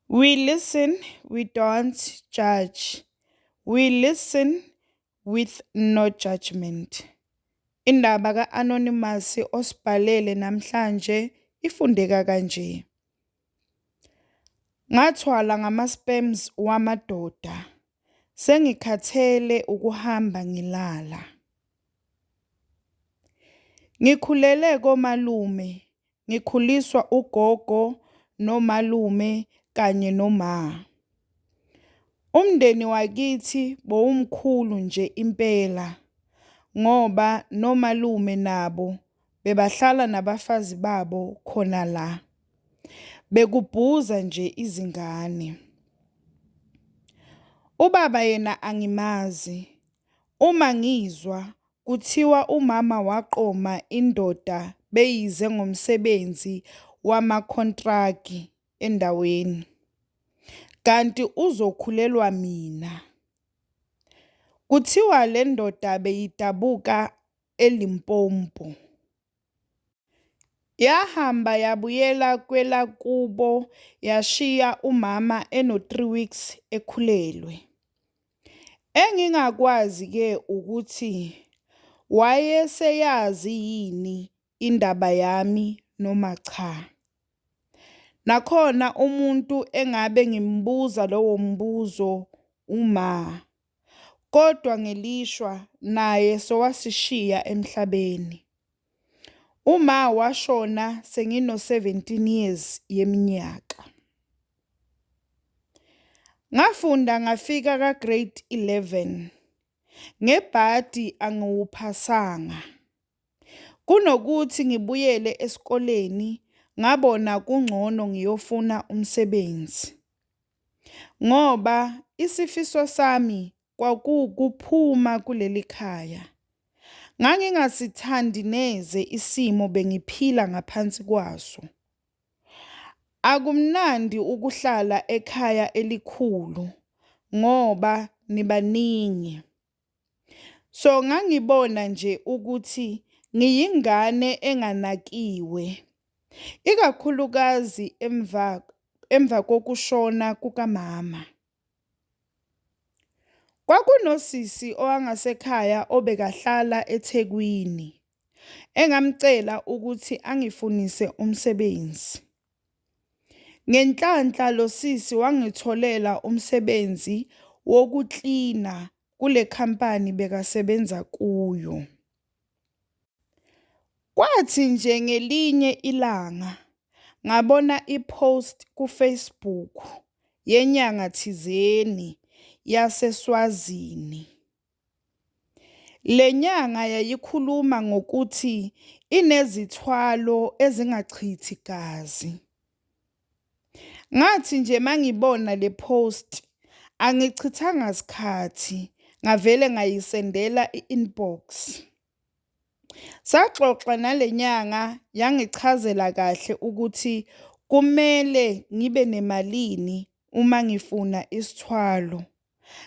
We listen, we don't judge. We listen with no judgment. Indaba ka-Anonymous osibhalele namhlanje ifundeka kanje. Ngathwala ngama-sperms wamadoda. Sengikhathele ukuhamba ngilala. Ngikhulele komalume, ngikhuliswa ugogo nomalume kanye noma. Umndeni wakithi bowumkhulu nje impela ngoba nomalume nabo bebahlala nabafazi babo khona la. Bekubhuza nje izingane. Ubaba yena angimazi. Uma ngizwa kuthiwa umama waqoma indoda beyize ngomsebenzi wamakhontraki endaweni, kanti uzokhulelwa mina. Kuthiwa le ndoda beyidabuka eLimpopo. Yahamba yabuyela kwelakubo yashiya umama eno-3 weeks ekhulelwe. Engingakwazi-ke ukuthi wayeseyazi yini indaba yami noma cha. Nakhona umuntu engabe ngimbuza lowo mbuzo uma, kodwa ngelishwa naye sowasishiya emhlabeni. Uma washona sengino-17 years yeminyaka. Ngafunda ngafika ka-grade 11. Ngebhadi angiwuphasanga. Kunokuthi ngibuyele esikoleni ngabona kungcono ngiyofuna umsebenzi. Ngoba isifiso sami kwakuwukuphuma kuleli khaya. Ngangingasithandi neze isimo bengiphila ngaphansi kwaso. Akumnandi ukuhlala ekhaya elikhulu ngoba nibaningi. So ngangibona nje ukuthi ngiyingane enganakiwe, ikakhulukazi emva kokushona kukamama. Kwakunosisi owangasekhaya obekahlala eThekwini, engamcela ukuthi angifunise umsebenzi. Ngenhlanhla lo sisi wangitholela umsebenzi wokuklina kule khampani bekasebenza kuyo. Kwathi nje ngelinye ilanga ngabona i-post ku-Facebook yenyanga thizeni yaseSwazini. Le nyanga yayikhuluma ngokuthi inezithwalo ezingachithi gazi. Ngathi nje mangibona le post angichithanga sikhathi ngavele ngayisendela i-inbox. Saxoxa nale nyanga yangichazela kahle ukuthi kumele ngibe nemalini uma ngifuna isithwalo,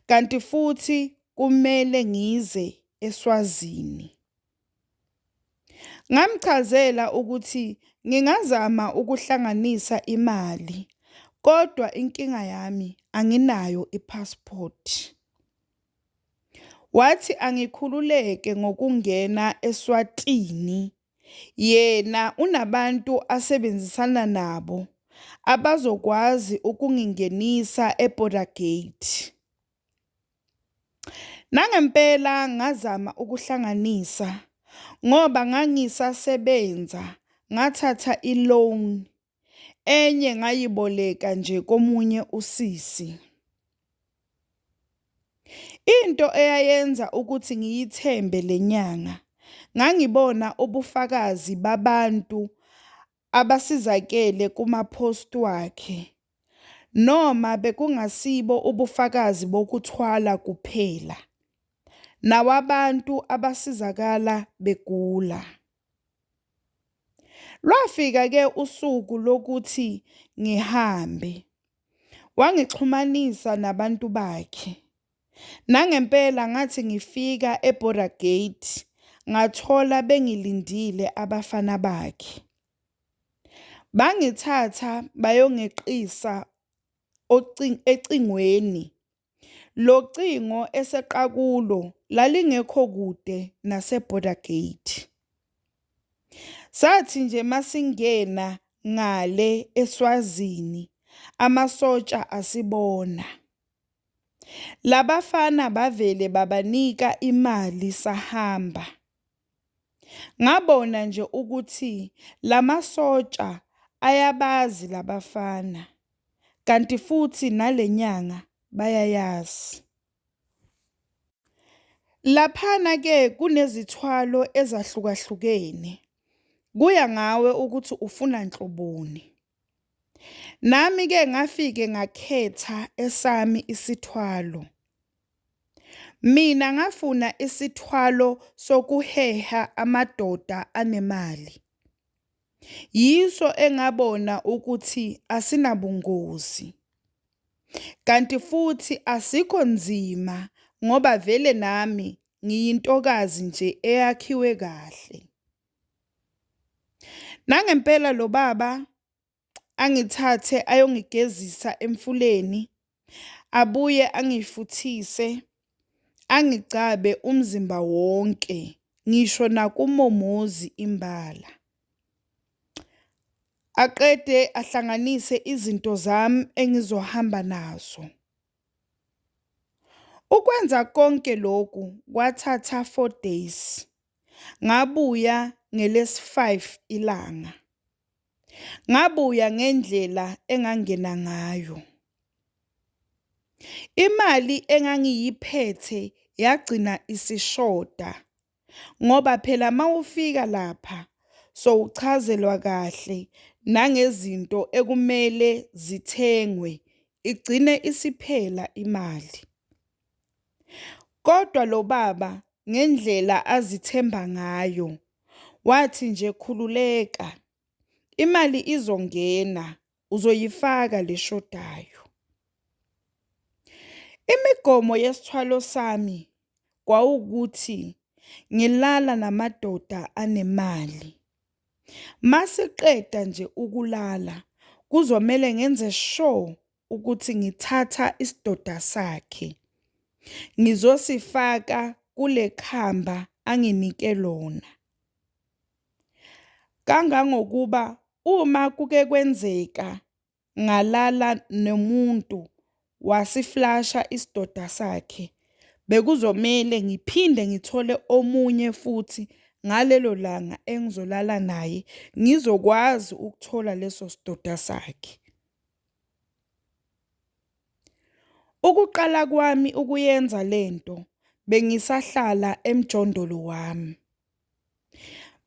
kanti futhi kumele ngize eSwazini. Ngamchazela ukuthi ngingazama ukuhlanganisa imali, kodwa inkinga yami anginayo i-passport. Wathi angikhululeke ngokungena eSwatini, yena unabantu asebenzisana nabo abazokwazi ukungingenisa e-border gate. Nangempela ngazama ukuhlanganisa ngoba ngangisasebenza, ngathatha i-loan, enye ngayiboleka nje komunye usisi. Into eyayenza ukuthi ngiyithembe le nyanga, ngangibona ubufakazi babantu abasizakele kuma-post wakhe, noma bekungasibo ubufakazi bokuthwala kuphela, nawabantu abasizakala begula. Lwafika-ke usuku lokuthi ngihambe, wangixhumanisa nabantu bakhe. Nangempela ngathi ngifika e-border gate ngathola bengilindile abafana bakhe. Bangithatha bayongeqisa ecingweni. Lo cingo eseqa kulo lalingekho kude nase-border gate. Sathi nje masingena ngale eSwazini, amasotsha asibona. Labafana bavele babanika imali sahamba. Ngabona nje ukuthi lamasotsha ayabazi labafana, kanti futhi nale nyanga bayayazi. Laphana-ke kunezithwalo ezahlukahlukene, kuya ngawe ukuthi ufuna nhloboni. Nami-ke ngafike ngakhetha esami isithwalo. Mina ngafuna isithwalo sokuheha amadoda anemali. Yiso engabona ukuthi asinabungozi. Kanti futhi asikho nzima ngoba vele nami ngiyintokazi nje eyakhiwe kahle. Nangempela lo baba angithathe ayongigezisa emfuleni, abuye angifuthise, angigcabe umzimba wonke, ngisho nakumomozi imbala. Aqede ahlanganise izinto zami engizohamba nazo. Ukwenza konke lokhu kwathatha 4 days. Ngabuya ngelesi-5 ilanga. Ngabuya ngendlela engangena ngayo. Imali engangiyiphethe yagcina isishoda ngoba phela mawufika lapha sowuchazelwa kahle nangezinto ekumele zithengwe, igcine isiphela imali. Kodwa lo baba ngendlela azithemba ngayo, wathi nje khululeka, imali izongena, uzoyifaka le shodayo. Imigomo yesithwalo sami kwawukuthi ngilala namadoda anemali. Masiqeda nje ukulala kuzomele ngenze sure ukuthi ngithatha isidoda sakhe ngizosifaka kule khamba anginike lona. Kangangokuba uma kuke kwenzeka ngalala nomuntu wasiflasha isidoda sakhe, bekuzomele ngiphinde ngithole omunye futhi ngalelo langa engizolala naye ngizokwazi ukuthola leso sidoda sakhe. Ukuqala kwami ukuyenza lento bengisahlala emjondolo wami.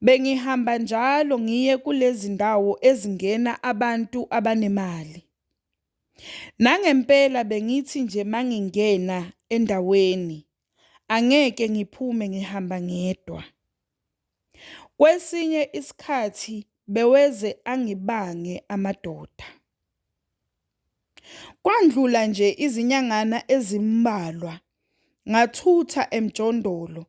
Bengihamba njalo ngiye kulezi ndawo ezingena abantu abanemali. Nangempela bengithi nje mangingena endaweni angeke ngiphume ngihamba ngedwa. Kwesinye isikhathi beweze angibange amadoda. Kwandlula nje izinyangana ezimbalwa ngathutha emjondolo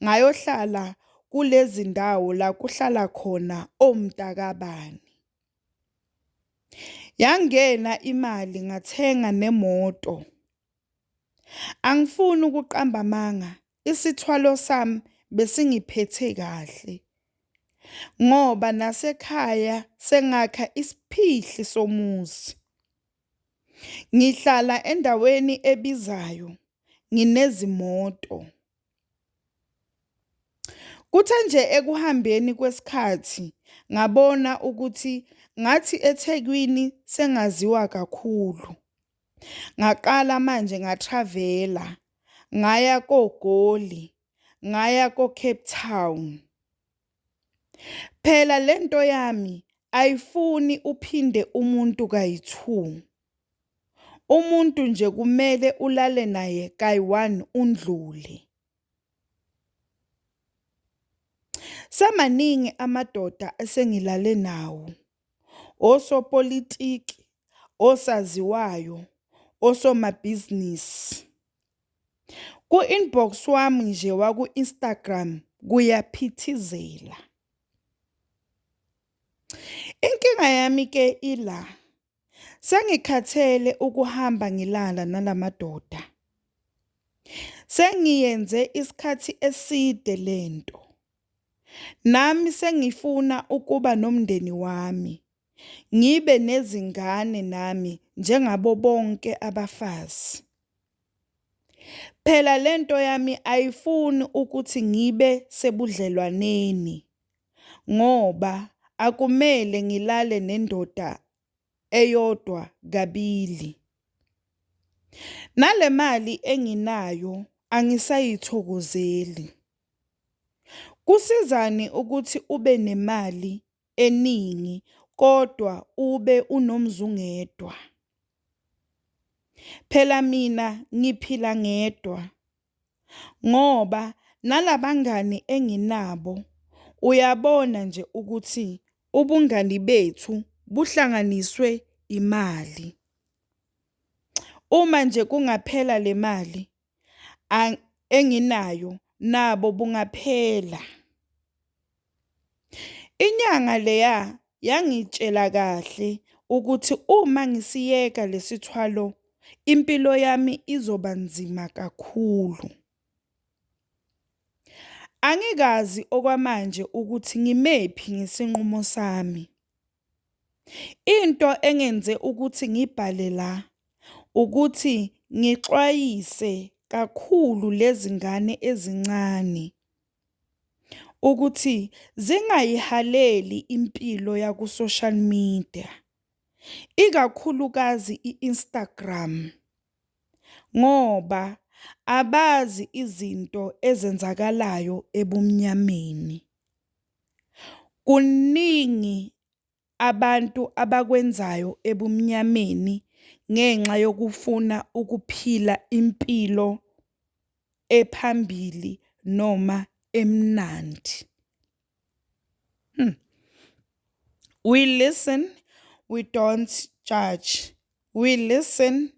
ngayohlala kulezi ndawo la kuhlala khona omntakabani. Yangena imali ngathenga nemoto. Angifuni ukuqamba amanga, isithwalo sami besingiphethe kahle ngoba nasekhaya sengakha isiphihli somuzi. Ngihlala endaweni ebizayo, nginezimoto. Kuthe nje ekuhambeni kwesikhathi ngabona ukuthi ngathi eThekwini sengaziwa kakhulu. Ngaqala manje nga-travel-a ngaya koGoli, ngaya ko-Cape Town. Phela le nto yami ayifuni uphinde umuntu kayi-two. Umuntu nje kumele ulale naye kayi-one undlule. Semaningi amadoda esengilale nawo, osopolitiki, osaziwayo, osomabhizinisi. Ku-inbox wami nje waku-Instagram kuyaphithizela. Inkinga yami ke ila, Sengikhathele ukuhamba ngilala nalamadoda. Sengiyenze isikhathi eside lento. Nami sengifuna ukuba nomndeni wami, ngibe nezingane nami njengabo bonke abafazi. Phela lento yami ayifuni ukuthi ngibe sebudlelwaneni ngoba akumele ngilale nendoda eyodwa kabili. Nale mali enginayo angisayithokozeli. Kusizani ukuthi ube nemali eningi kodwa ube unomzungedwa? Phela mina ngiphila ngedwa ngoba nalabangani enginabo uyabona nje ukuthi ubungani bethu buhlanganiswe imali. Uma nje kungaphela le mali enginayo nabo bungaphela. Inyanga leya yangitshela kahle ukuthi uma ngisiyeka lesithwalo impilo yami izoba nzima kakhulu. Angikazi okwamanje ukuthi ngimephi ngesinqumo sami. Into engenze ukuthi ngibhale la ukuthi ngixwayise kakhulu lezi ngane ezincane ukuthi zingayihaleli impilo yaku-social media, ikakhulukazi i-Instagram ngoba abazi izinto ezenzakalayo ebumnyameni. Kuningi abantu abakwenzayo ebumnyameni ngenxa yokufuna ukuphila impilo ephambili noma emnandi. We listen, we don't judge. We listen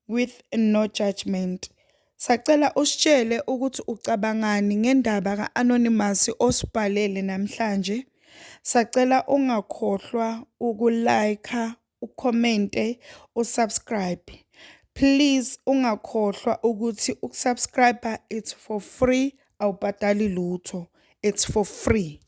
with no judgment. Sacela usitshele ukuthi ucabangani ngendaba ka-Anonymous osibhalele namhlanje. Sacela ungakhohlwa uku-like, ukhomente, usubscribe. Please ungakhohlwa ukuthi ukusubscribe it's for free, awubhadali lutho. It's for free.